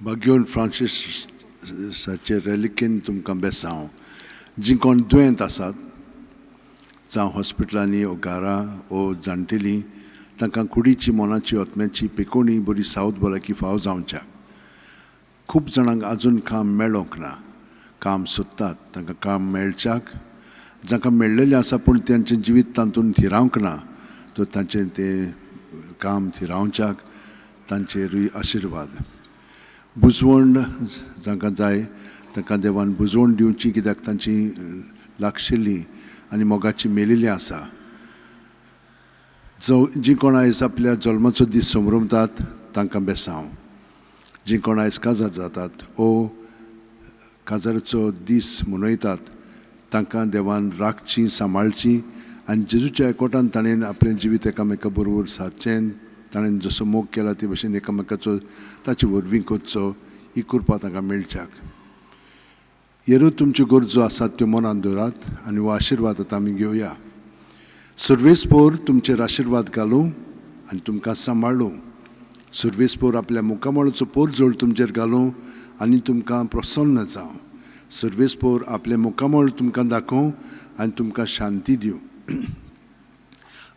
बाग्योन फ्रांसीसाचे रेलिकेन तुमकां बेसांव. जीं कोण दुयेंत आसात, जावं हॉस्पिटलांनी ओ घरा ओ जाणटेलीं, तांकां कुडीची, मनाची, आत्म्याची पेकोणी बरी सावध भलायकी फाव जावच्या. खूब जाणांक आजून काम मेळोंक ना, काम सोदतात, तांकां काम मेळच्याक. जांकां मेळ्ळेलें आसा पूण तांचें जिवीत तातूंत थिरावंक ना, तर तांचें तें काम थिरावच्याक तांचेरूय आशिर्वाद. बुजवण जांकां जाय तांकां देवान बुजवण दिवची, कित्याक तांची लागशिल्ली आनी मोगाची मेलिल्ली आसा. जो जीं कोण आयज आपल्या जल्माचो दीस समरमतात तांकां बेसांव. जीं कोण आयज काजार जातात ओ काजाराचो दीस मनयतात तांकां देवान राखची, सांबाळची आनी जेजूच्या एकवटान ताणें आपलें जिवीत एकामेका बरोबर सादचें. ताणें जसो मोग केला ते भशेन एकामेकाचो ताचे वरवीं करचो, ही कृपा तांकां मेळच्याक. येरू तुमच्यो गरजो आसात त्यो मनांत दवरात आनी हो आशिर्वाद आतां आमी घेवया. सर्वेस्पोर तुमचेर आशिर्वाद घालूं आनी तुमकां सांबाळूं. सर्वेस्पोर आपल्या मुखामळाचो पोरजोळ तुमचेर घालूं आनी तुमकां प्रसन्न जावं. सर्वेस्पोर आपलें मुखामळ तुमकां दाखोवं आनी तुमकां शांती दिवं.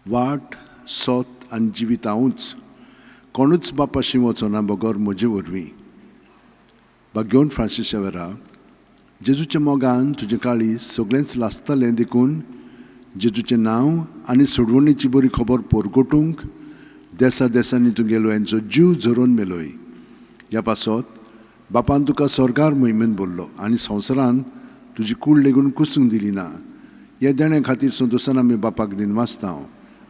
वाट, सत आनी जिवीत हांवूच, कोणूच बापाशी वचना बगर म्हजे वरवीं. बाग्योन फ्रांसीस शेवेरा, जेजूच्या मोगान तुजें काळीज सगळेंच लासतलें देखून जेजूचें नांव आनी सोडवणीची बरी खबर परगटूंक देसा देसांनी तुगेलो हेंचो जीव झरोवन मेलोय. ह्या पासत बापान तुका स्वर्गार मोहिमेन भरलो आनी संवसारान तुजी कूड लेगून कुसूंक दिली ना. ह्या देण्या खातीर संतोशान आमी बापाक दिनवासता हांव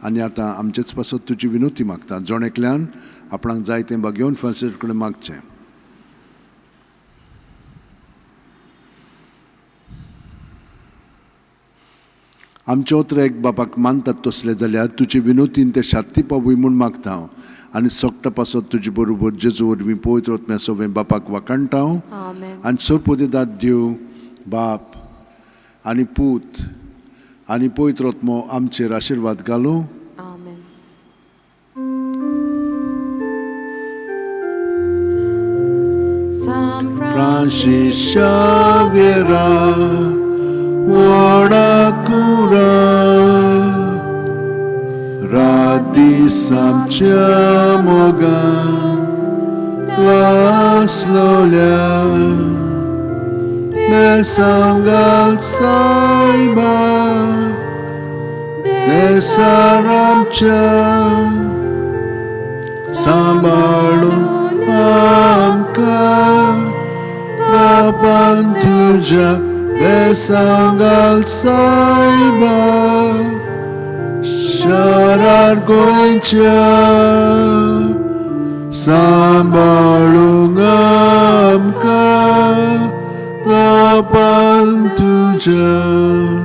आनी आतां आमचेच पासत तुजी विनोती मागता. जण एकल्यान आपणाक जाय तें बागेवन फ्रांसीस कडेन मागचें. आमचे ओत्र एक बापाक मानतात तसले जाल्यार तुजे विनोतीन ते शात्ती पावूय म्हूण मागता हांव आनी सोगटा पासत तुजे बरोबर जेजू वरवीं पवित्र आत्म्या सवें बापाक वाखाणटा हांव. आनी सरपोदेदाद देव बाप आनी पूत आनी पवित्र आत्मो आमचेर आशिर्वाद घालूं. फ्रांसीस शाव्येरा वडाकुरा रात दीस आमच्या मोगान लासलोल्या बेसांगाल सायबा देसार आमच्या सांबाळून आमकां बापान तुज्या बेसांगाल सायबा शारार गोंयच्या सांबाळूंक आमकां बापान तुज्या.